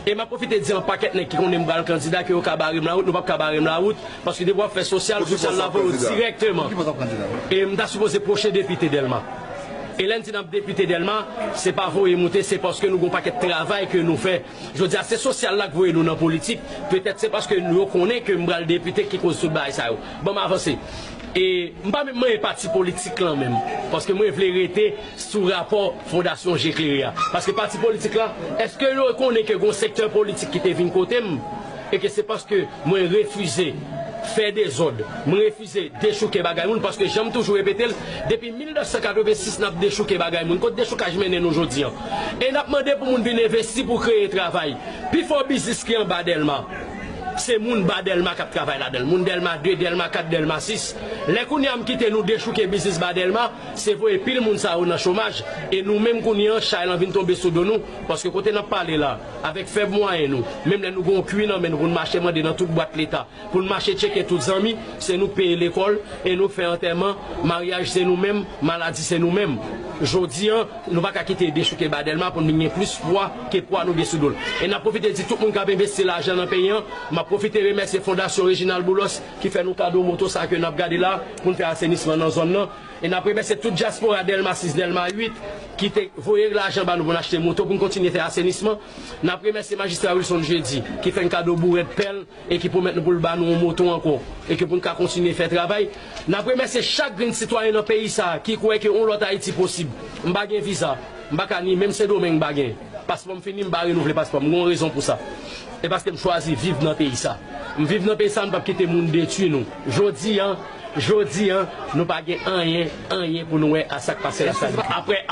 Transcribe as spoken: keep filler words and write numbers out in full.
E m ap pwofite di yon pakèt nèg ki konnen m pral kandida ke yo ka bare m lawout, nou p ap ka bare m lawout, paske depi w ap fè sosyal, sosyal la voye w dirèkteman. E m ta sipoze pwochen depite Dèlma. E lè n di n ap depite Dèlma, se pa voye moute, se paske nou gen yon pakèt travay ke nou fè. Jodi a, se sosyal la k voye nou nan politik. Petèt se paske nou, yo konnen ke m pral depite ki koz tout bagay sa yo. Ban m avanse. E m pa menm manyen pati politik lan menm, paske mwen vle rete sou rapò Fondasyon Je Klere a. Paske pati politik la, èske yo konnen ke gon sektè politik ki te vin kote m, e ke se paske mwen refize fè dezòd, mwen refize dechouke bagay moun, paske jan m toujou repete l, depi mil nèf san katreven sis n ap dechouke bagay moun. Kot dechoukaj mennen nou jodi an? E n ap mande pou moun vin envesti pou kreye travay. Pifò biznis ki anba Dèlma, se moun ba Dèlma k ap travay ladan l. Moun Dèlma de, Dèlma kat, Dèlma sis. Lè kounye a m kite nou dechouke biznis ba Dèlma, se voye pil moun sa yo nan chomaj. E nou menm kounye an, chay lan vin tonbe sou do nou. Paske kote n ap pale la, avèk fèb mwayen nou, menm lè nou gen yon kwi nan men nou pou n mache mande nan tout bwat Leta, pou n mache tcheke tout zanmi, se nou k peye lekòl, e nou k fè antèman, maryaj se nou menm, maladi se nou menm. Jodi an, nou pa ka kite dechouke ba Dèlma pou n vin gen plis pwa ke pwa nou gen sou do l. E n ap pwofite di tout moun k ap envesti lajan nan peyi an, m ap pwofite remèsye Fondasyon Reginald Boulos ki fè nou kado moto sa ke n ap gade la pou n fè asenisman nan zòn nan. E n ap remèsye tout dyaspora Dèlma sis, Dèlma uit ki te voye lajan ba nou pou n achte moto pou n kontinye fè asenisman. N ap remèsye majistra Wilson Jeudi ki fè n kado bourèt pèl e ki pwomèt nou pou l ba nou yon moto ankò e ke pou n ka kontinye fè travay. N ap remèsye chak grenn sitwayen nan peyi sa a ki kwè ke yon lòt Ayiti posib. M pa gen viza, m pa ka ni menm Sendomeng m pa gen. Paspò m fini, m pa renouvle paspò m. M gen yon rezon pou sa. E paske m chwazi viv nan peyi sa. M viv nan peyi sa, m p ap kite moun detwi nou. Jodi an, jodi an, nou pa gen anyen, anyen pou nou wè a sa k pase la sa. Apre,